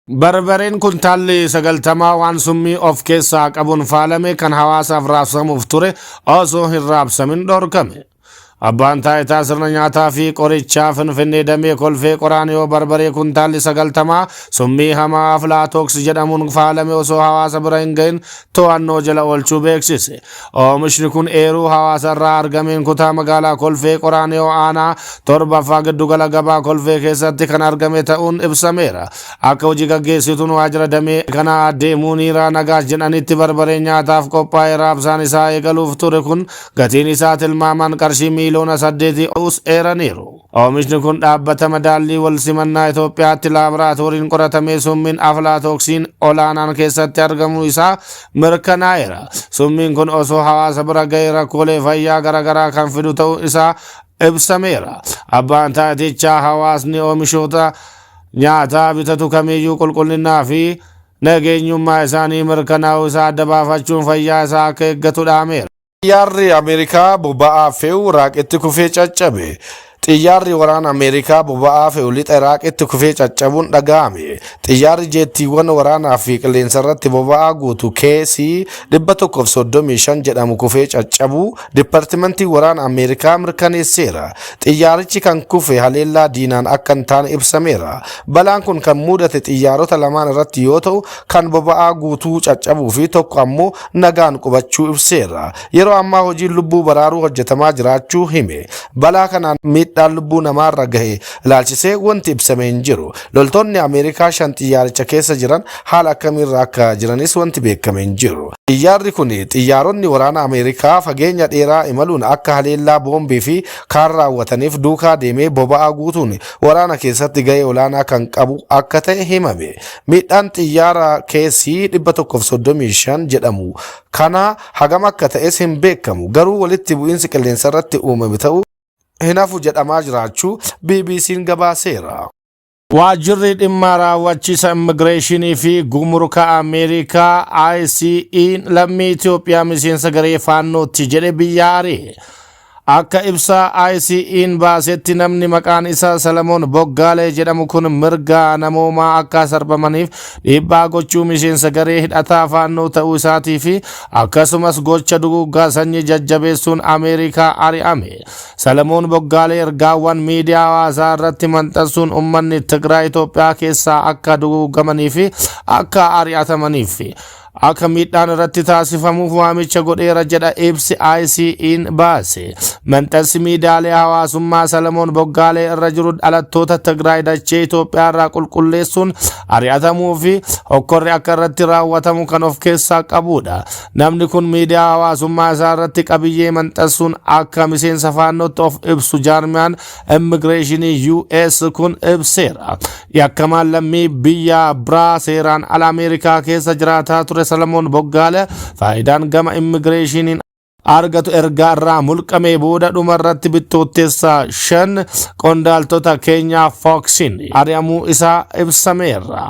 Barbareen kuntaalli 90 waan summii of keessaa qabuun faalame kan hawaasaaf raabsamuuf ture osoo hin raabsamin dhorkame. Abbaan taayitaa sirna nyaataa fi qorichaa Finfinnee damee Kolfee Qoraaniyoo barbaree kuntaalli 90 summii hamaa Aflaatooks jedhamuun faalame osoo hawaasa bira hin gahin to'annoo jala oolchuu beeksise. Oomishni kun eeruu hawaasa irraa argameen kutaa magaalaa Kolfee Qoraaniyoo aanaa 7ffaa giddugala gabaa Kolfee keessatti kan argame ta'uun ibsameera. Akka hojii gaggeessituun waajjira damee kanaa Aadde Muuniiraa Nagaash jedhanitti barbareen nyaataaf qophaa'e raabsaan isaa eegaluuf ture kun gatiin isaa tilmaamaan qarshii miiliyoona 8 ta'uus eeraniiru. Oomishni kun dhaabbata madaallii wal simannaa Itoophiyaatti laaboraatooriin qoratamee summiin aflaatooksiin olaanaan keessatti argamuu isaa mirkanaa'eera. Summiin kun osoo hawaasa bira ga'ee rakkoolee fayyaa garaagaraa kan fidu ta'uu isaa ibsameera. Abbaan taayitichaa hawaasni oomishoota nyaataa bitatu kamiyyuu qulqullinnaa fi nageenyummaa isaanii mirkanaa'uu isaa adda baafachuun fayyaa isaa akka eeggatu dhaameera. Xiyyaarri Ameerikaa boba'aa fe'u Iraaqitti kufee caccabe. Xiyyaarri waraana Ameerikaa boba'aa fe'u lixa Iraaqitti kufee caccabuun dhaga'ame. Xiyyaarri jeettiiwwan waraanaa fi qilleensarratti boba'aa guutu KC 135 jedhamu kufee caccabuu Dippartimantiin Waraana Ameerikaa mirkaneesseera. Xiyyaarichi kan kufe haleellaa diinaan akka hin taane ibsameera. Balaan kun kan muudate xiyyaarota lamaan irratti yoo ta'u, kan boba'aa guutuu caccabuu fi tokko ammoo nagaan qubachuu ibseera. Yeroo ammaa hojiin lubbuu baraaruu hojjetamaa jiraachuu hime. Balaa kanaan miidhaan lubbuu namaarra gahe ilaalchisee wanti ibsame hin jiru. Loltoonni Ameerikaa 5 xiyyaaricha keessa jiran haala akkamiirra akka jiranis wanti beekame hin jiru. Xiyyaarri kun xiyyaaronni waraana Ameerikaa fageenya dheeraa imaluun akka haleellaa boombii fi kaan raawwataniif duukaa deemee boba'aa guutuun waraana keessatti gahee olaanaa kan qabu akka ta'e himame. Miidhaan xiyyaara KC 135 jedhamu kanaa hagam akka ta'es hin beekamu. Garuu walitti bu'iinsi qilleensarratti uumame ta'uu hin hafu jedhamaa jiraachuu BBC'n gabaaseera. Waajjirri dhimma raawwachiisa immigireeshinii fi gumuruka Ameerikaa ICE'n lammii Itoophiyaa miseensa garee Faannootti jedhe biyya ari'e. Akka ibsa ICE'n baasetti namni maqaan isaa Salamoon Boggaalee jedhamu kun mirga namoomaa akka sarbamaniif dhiibbaa gochuu miseensa garee hidhataa Faannoo ta'uu isaatii fi akkasumas gocha duguuggaa sanyii jajjabeessuun Ameerikaa ari'ame. Salamoon Boggaalee ergaawwan miidiyaa hawaasaa irratti maxxansuun uummanni Tigraay Itoophiyaa keessaa akka duguuggamanii fi akka ari'atamaniif akka miidhaan irratti taasifamuuf waamicha godheera jedha ibsi ICE'n baase. Maxxansi miidiyaalee hawaasummaa Salamoon Boggaalee irra jiru dhalattoota Tigraay dachee Itoophiyaa irraa qulqulleessuun ari'atamuu fi hokkorri akka irratti raawwatamu kan of keessaa qabudha. Namni kun miidiyaa hawaasummaa isaa irratti qabiyyee maxxansuun akka miseensa Faannootti of ibsu jaarmiyaan immigireeshinii US kun ibseera. Yakkamaan lammii biyya biraa seeraan ala Ameerikaa keessa jiraataa ture Salamoon Boggaale faayidaan gama immigireeshiniin argatu ergaa irraa mulqamee booda dhuma irratti bittootteessa 5 qondaaltota keenyaa Fooksiin ari'amuu isaa ibsameera.